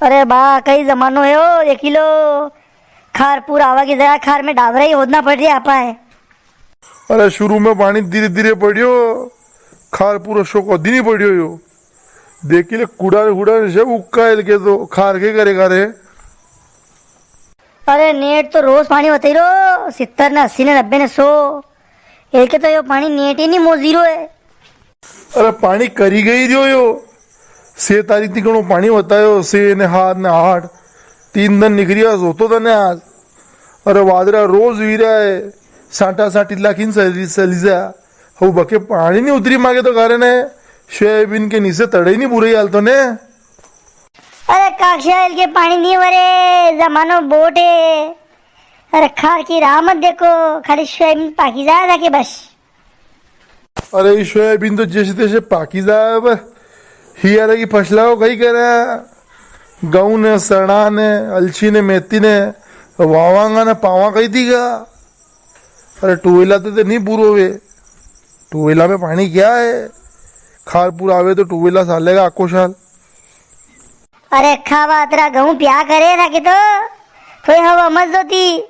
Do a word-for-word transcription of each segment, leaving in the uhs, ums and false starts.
अरे बा, कई जमानो है ओ, देखी लो। खार पूर आवा की जगह खार में डाबरा ही होदना पड़ रहा आपा है। अरे शुरू में पाणी धीरे धीरे पड़ियो, खार पूरो शो कदी नी पड़ियो यो। देखी ले, कूड़ा ने कूड़ा ने सब उक्का है के तो खार के करेगा रे। अरे नेट तो रोज पाणी वताई रो, सित्तर ने अस्सी ने नब्बे ने सौ। एके तो यो पाणी नेट ही नी मोजी रो है। अरे पाणी करी गई रियो यो। से तारीख थी घणो पाणी वतायो, से ने हात ने आठ। तीन दन निकरिया होतो तने आज। अरे वादरा रोज वी रहा है। सांटा सांटी लाखी ने सली, सली जा। हऊ बके पाणी नी उतरी मागे तो कारण है। सोयाबीन के नीचे तड़े ही नी बुरे हाल तो ने। अरे काकशाल के पाणी नी वरे, जमानो बोट है। अरे खार की राह मत देखो, खाली सोयाबीन पाकी जाए जाके बस। अरे ई सोयाबीन तो जैसे तैसे पाकी जाए अब। हियारे की फसला को कई करे? गऊं ने, सणा ने, अलसी ने, मेथी ने वावांगा ने पावा कई दीगा? अरे ट्यूबवेला तो, तो नी पूरो वे। ट्यूबवेला में पाणी क्या है? खार पूर आवे तो ट्यूबवेला सालेगा आको साल। अरे खावा अतरा गऊं प्या करे था कि तो, कोई हवा मत जोती।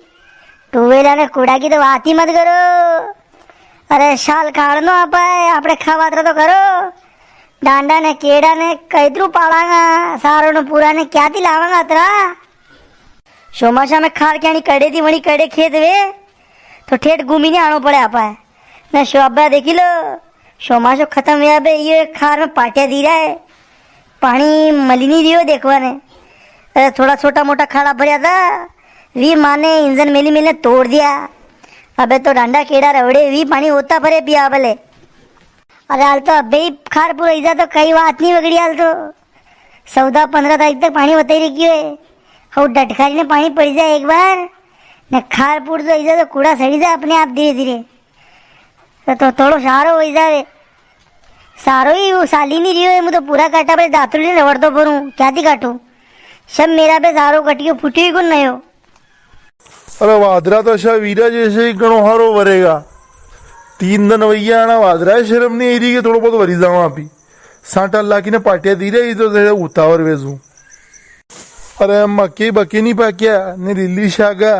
ट्यूबवेला ने कूड़ा की तो बात ही मत करो। अरे साल काढ़नो आपा है, आपणे खावा अतरा तो करो। डांडा ने, केड़ा ने, कैतरू पालांगा, सारो ने पूरा ने क्या थी लावांगा अतरा? चौमासा में खार क्यानी कड़े थी, वणी कड़े खेत वे, तो ठेठ घूमी ने आणो पड़े आपा है। ने शोभा देखी लो, चौमासो खत्म हुआ बे, ये खार में पाटिया दी रहा है, पाणी मली नी रियो देखवा ने। अरे थोड़ा छोटा मोटा खाड़ा भरिया था, वी माने इंजन मेली मेली ने तोड़ दिया। अबे तो डांडा केड़ा रवड़े वी पाणी होता भरे पिया बले। अरे हाल तो अबे ही खार पूर आई जा तो कई बात नी बगड़ी हाल तो। चौदह पन्द्रह तारीख तक पाणी वताई रखियो है। हऊ डटकारी ने पाणी पड़ी जाए एक बार, ने खार पूर तो आई जा तो कूड़ा सड़ी जा अपने आप धीरे धीरे। तो, तो थोड़ो सारो हो जावे। सारो ही वो साली नी रियो है, मु तो पूरा काटा पे दातुली ने रवड़तो फरूं, क्या थी काटूं? सब मेरा पे सारो कटियो, फुटियो ही कोनी नयो। अरे वादरा तो अशा वीरा जैसे ही घणो हारो वरेगा। तीन दन वैया आणा वादरा है, शर्म नी आई री के थोड़ो बहुत वरी जावा आपी। सांटा लाकी ने पाटिया दी रे, ई तो तेरे उतावर वेजू। अरे मके बके नी पाक्या, ने लीली शागा,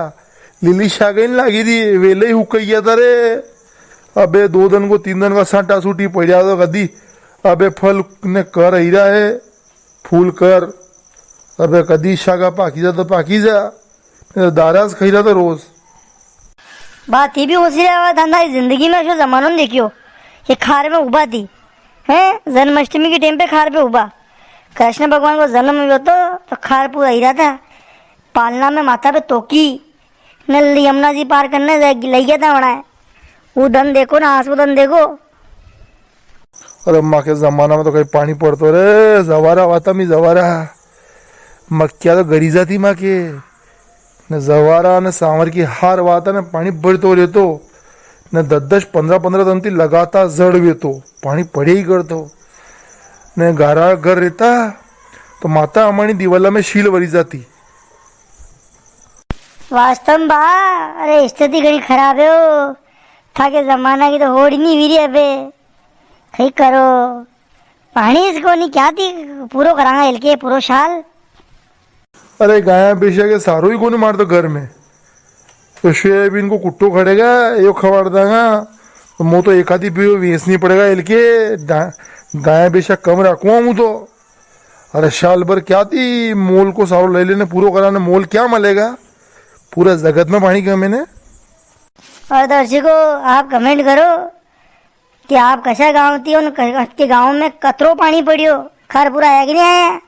लीली शागा ही नी लागी री, वेले ही हुकई गया था रे। अबे दो दन को तीन दन का सांटा सूटी पड़्या तो कदी, अबे फल ने कर ही रहा है। फूल कर। अबे कदी शागा पाकी जा तो पाकी जा, नी तो दारा ज खाई रहा था रोज। बात ही भी होसी रहा, धंधा की जिंदगी में ऐसो जमानो नी देखियो। ये खार में उबा थी, हैं? जन्माष्टमी के टाइम पे खार पे उबा। कृष्ण भगवान को जन्म हुयो तो, तो खार पूर आई रहा था। पालना में माथा पे तोकी, ने यमुना जी पार करने जाए, लई गया था वणा। वो दन देखो ना, आज वो दन देखो। अरे माँ के जमाना में तो कई पाणी पड़तो रे, जवारा वाता मी जवारा। मक्या तो गरी जाती माँ के। ने जवारा ने सांवर की हार वाता ने पाणी पड़तो रेतो। ने दस दस पन्द्रह पन्द्रह दन ती लगातार जड़ वेतो, पाणी पड़े ही करतो। ने गारा घर रेता, तो माता अमानी दीवाला में शील वरी जाती। वास्तव में बा, अरे स्थिति घणी खराब है ओ। थाके जमाना की तो होड़ ही नी वीरी अबे। कई करो। पाणी इस कोनी क्या थी पूरो करांगा इलके पूरो साल। अरे गाया बेशा के सारो ही कोनी मारतो घर में। तो सोयाबीन को कुट्टो खड़ेगा, यो खवाड़ दांगा। तो मो तो एक आधी भी वेचनी पड़ेगा इलके। दा-, गाया बेशा कम रखूंगा मु तो। अरे साल भर क्या थी मोल को सारो ले लेने पूरो कराने मोल क्या मलेगा? पूरा जगत में पाणी कम है ने। और दर्शकों, आप comment करो कि आप कशा गांव थी, उन क-, के गांव में कतरो पाणी पड़ियो, खार पूर आया कि नी आया?